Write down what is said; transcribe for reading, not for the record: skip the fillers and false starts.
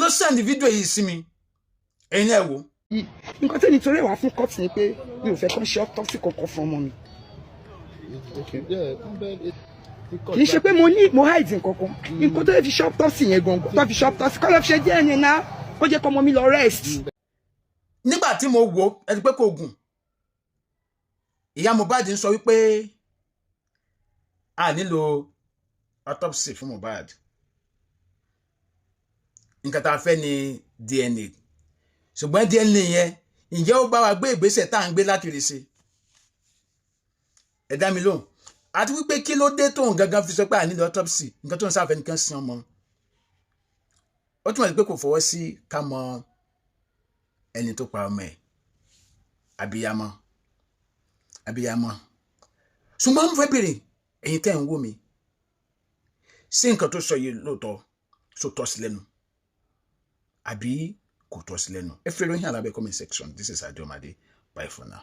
ló send fídíò yìí sí mi. Ẹ̀yin náà wò. Nǹkan tí nítorí ẹ̀ wá fún court ni pé mi ò fẹ́ kán ṣe autopsy kankan fún ọmọ mi. Kì í ṣe pé mo ní mo hide nǹkankan. Nǹkan tó lè fi ṣe autopsy yẹn gangan, tó fi ṣe autopsy kọ́ ló fi ṣe DNA náà, kó jẹ́ kọ́ ọmọ mi lọ rest. Nígbà tí mo wò ẹ ti pé kò gùn, ìyá Mohbad ń sọ wípé a nílò autopsy fún Mohbad, nǹkan tá a fẹ́ ni DNA. Ṣùgbọ́n DNA yẹn, ǹjẹ́ ó bá wa gbé ìgbésẹ̀ tá à ń gbé láti rí sí? Ẹ dá mi lóhùn. Àti wípé kí ló dé tóun gangan fi sọ pé a nílò autopsy? Nǹkan tó ń sáfẹ́ nìkan sin ọmọ, ó túmọ̀ sí pé kò fọwọ́ sí ká mọ ẹni tó pa ọmọ ẹ̀. Abiyamọ, abiyamọ. Ṣùgbọ́n mo fẹ́ bèrè, ẹ̀yin tẹ́ ń wò mí, sí nǹkan tó sọ yìí lóòótọ́, sọ tọ́ sí lẹ́nu àbí kò tọ́ sí lẹ́nu? Ẹ fi ìròyìn alábẹ́ comment section. This is Adomade. Bye for now.